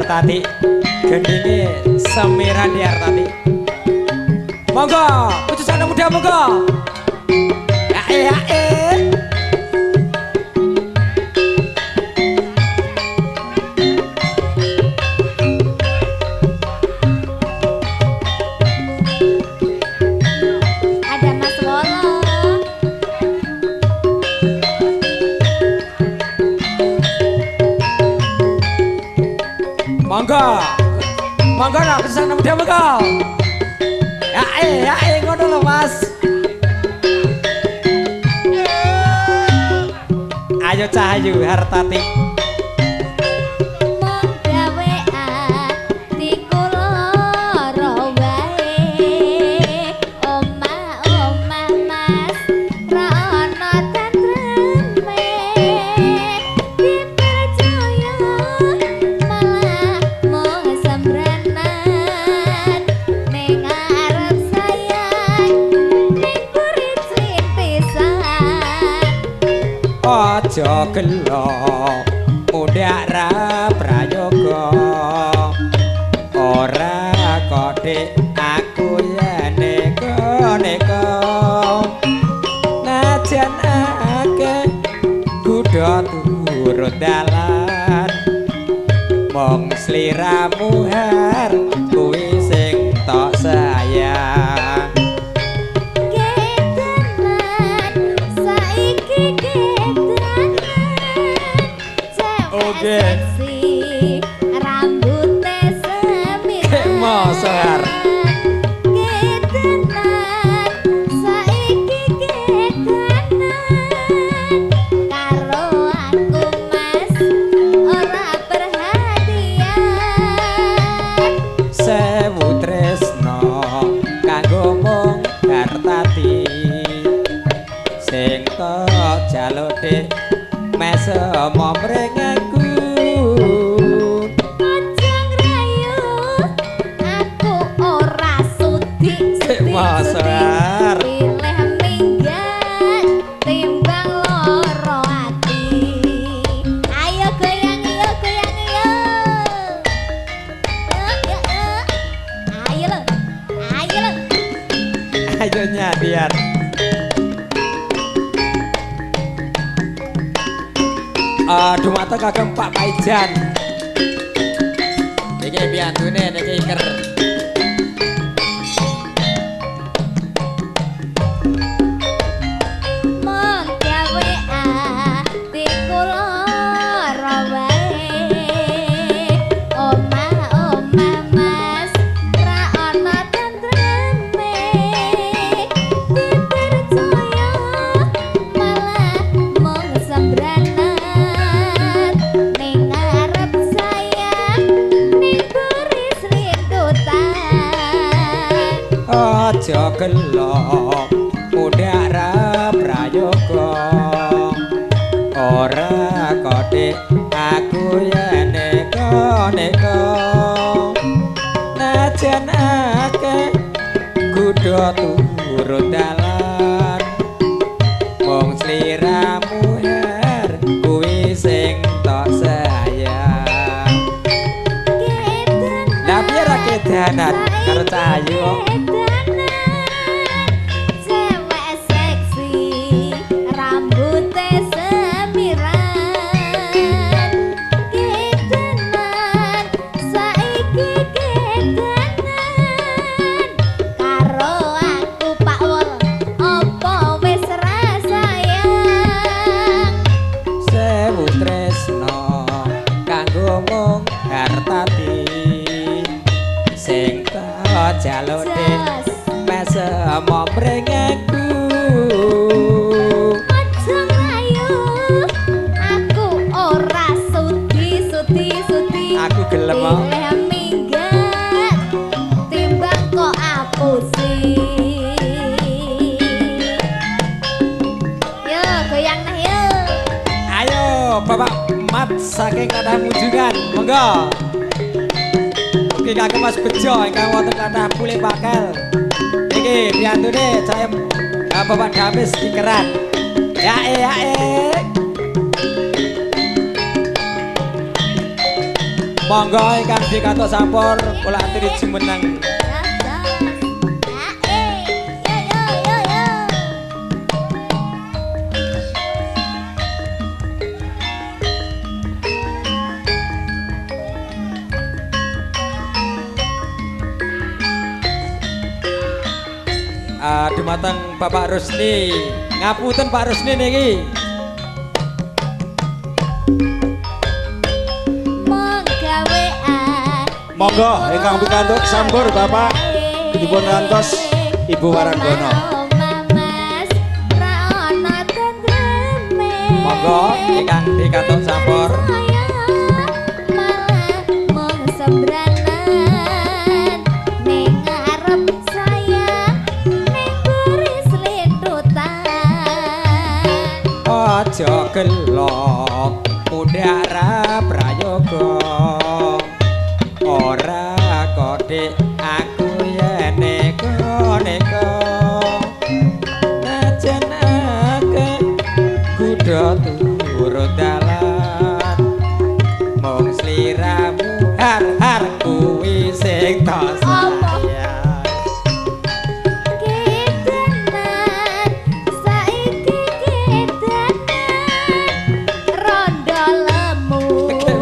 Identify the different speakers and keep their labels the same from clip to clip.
Speaker 1: Hartati. Gendinge Semiran di Hartati. Monggo, khusus anak muda monggo. Ya eh ya eh.
Speaker 2: Ada Mas Wolo.
Speaker 1: Monggo. Monggo nak khusus anak muda monggo. Ya eh ngono lho Mas. Ayo Cahayu Hartati.
Speaker 2: Mung gawe atiku lara wae. Omah-omah Mas ra ono tentreme. Dipercaya malah mung sembranan. Ning arep sayang ning buri clintisan.
Speaker 1: Aja gelo mundhak ra prayoga. Ora kodhek aku yen neka-neka. Najan akeh kuda turut dalan. Mong sliramu har kuwi sing tok sayang.
Speaker 2: Ketenan saiki ketenan. Cewek
Speaker 1: Oke.
Speaker 2: seksi rambute semiran.
Speaker 1: Mosor.
Speaker 2: Ketenan saiki ketenan. Karo aku Mas ora perhatian.
Speaker 1: Sewu tresno kanggo mung Hartati. Sing tok jaluk dik mesem mring aku.
Speaker 2: Aja ngrayu, aku ora sudi sudi sudi.
Speaker 1: Mosor.
Speaker 2: Pilih minggat timbang loro ati. Ayo goyang yo goyang yo. Yo yo yo. Ayo lo, ayo lo.
Speaker 1: Ayo nyadian. Dumateng kagem Pak Paijan. Niki piyantune niki iker.
Speaker 2: Mung gawe atiku lara wae. Omah-omah Mas ra ana tentreme. Dipercaya malah mung sembranan. Ning arep sayang ning buri slintutan.
Speaker 1: Aja gelo mundhak ra prayoga. Ora kodhek aku yen neka-neka. Najan akeh kuda turut dalan. Mung sliramu her kuwi sing tok sayang. Lah piye ra kedanan karo Cahayu kok.
Speaker 2: Kedanan cewek seksi rambute semiran. Kedanan saiki kedanan. Karo aku Pak Wol apa wis ra sayang.
Speaker 1: Sewu tresno kanggo mung Hartati. Sing tak jaluk dik
Speaker 2: Jos.
Speaker 1: mesem mring aku.
Speaker 2: Aja ngrayu, aku ora sudi sudi sudi.
Speaker 1: Aku gelem kok.
Speaker 2: Pilih minggat timbang kok apusi. Yo goyang nah yo.
Speaker 1: Ayo Bapak Mat saking kathah Munjungan, monggo. Oke kagem Mas Bejo ingkang wonten kathah Pule Pakel. Iki piyantune saya Bapak Damis Dikeran. Ya eh ya eh. Monggo ingkang dikatos sampur kula aturi jumeneng. Dumateng Bapak Rusni. Ngapunten Pak Rusni niki.
Speaker 3: Monggo ingkang pikantuk sampur Bapak dipun rantos Ibu Waranggono.
Speaker 1: Monggo ingkang pikantuk sampur. Aja gelo mudhara prayoga ora kodhek aku yen neka-neka najan akeh kuda turut dalan mung sliramu har-har kuwi sing tak sayang.
Speaker 2: Kedanan saiki kedanan rondo lemu sing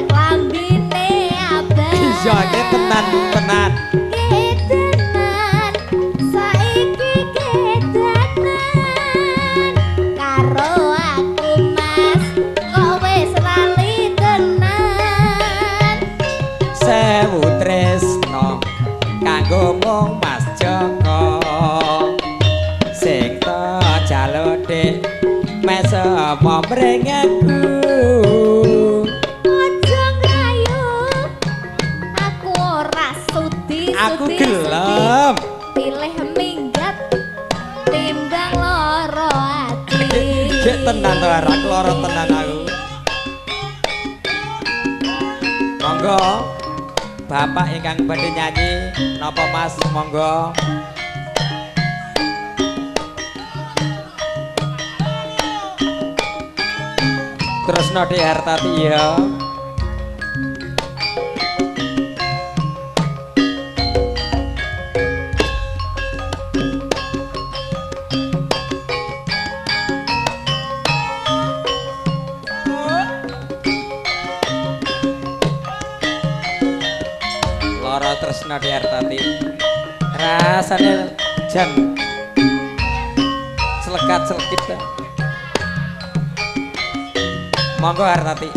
Speaker 2: klambine abang.
Speaker 1: Iya iki tenan-tenan.
Speaker 2: Kedanan saiki kedanan karo aku Mas kok wis lali tenan.
Speaker 1: Sewu tresno kanggo mung Mas Joko sing tak jaluk dik mesem mring aku.
Speaker 2: Aja ngrayu aku ora sudi.
Speaker 1: Aku gelem
Speaker 2: pilih minggat timbang loro ati.
Speaker 1: Gek tenan to ora loro tenan aku. Monggo Bapak ingkang badhe nyanyi napa Mas monggo. Tresno Dik Hartati ya. Loro Tresno Dik Hartati. Rasane jan selekat-selekit. Monggo Hartati.